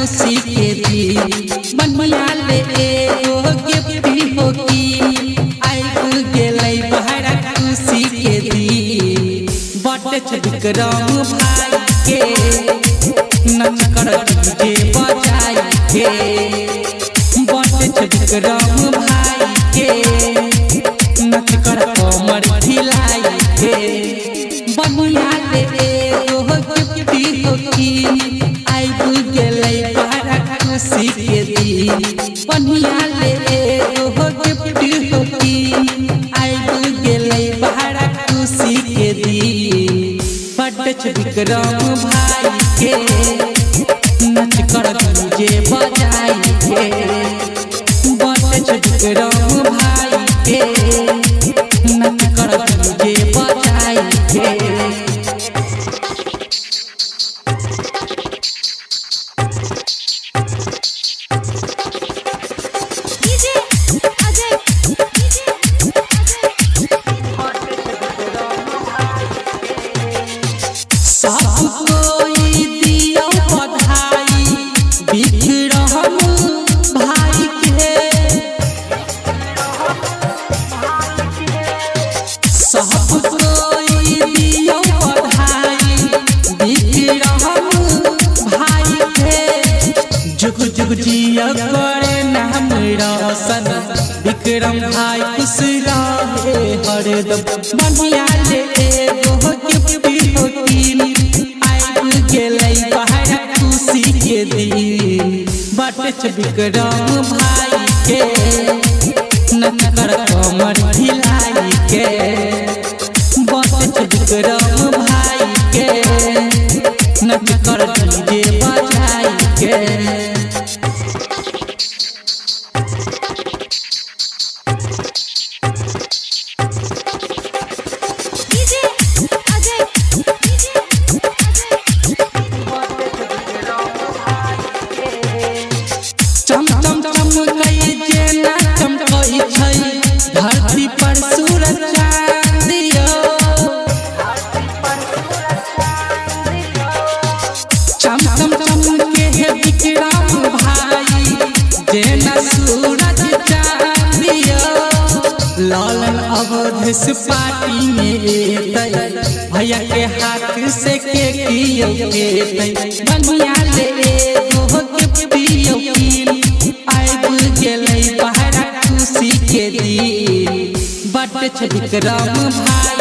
खुशी के दिन। बनिया ले एगो गिफ्ट हो की आबि गेलै बड़ा खुशी के दिन। बट छै विक्रम भाई के नच कर डीजे बजाई के। बट छै विक्रम भाई के नच कर कमर हिलाई के। बनिया ले एगो गिफ्ट हो की आबि गेलै बड़ा खुशी के दिन। बनिया ले एगो गिफ्ट हो की आबि गेलै बड़ा खुशी के दिन। बट छै विक्रम भाई के नच कर डीजे बजाई के। बट छै विक्रम भाई के नच कर डीजे बजाई के। DJ Ajay DJ Ajay. सब कोई दियौ बधाई विक्रम भाई के। सब कोई दियौ बधाई विक्रम भाई के। जुग जुग जिया करे नाम रोशन विक्रम भाई खुश रहे हरदम। बनिया ले एगो गिफ्ट हो की आबि गेलै बड़ा खुशी के दिन। बट छै विक्रम भाई के नच कर कमर हिलाई के। बट छै विक्रम भाई के नच कर डीजे बजाई के। DJ Ajay DJ Ajay. चम चम चमकै जेना चमकै छै धरती पर सूरज चाँद यौ। चम चम चमके हे विक्रम भाई जेना सूरज चाँद यौ। लालन अवधेश पार्टी में एतै भैया के हाथ से केक यौ खेतै। बनिया ले एगो गिफ्ट यौ की आबि गेलै बड़ा खुशी के दिन। बट छै विक्रम भाई